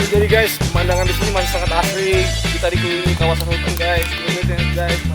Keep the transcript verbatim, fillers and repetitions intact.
Jadi guys, pemandangan di sini masih sangat asri. Kita dikelilingi kawasan hutan guys. Lihat guys.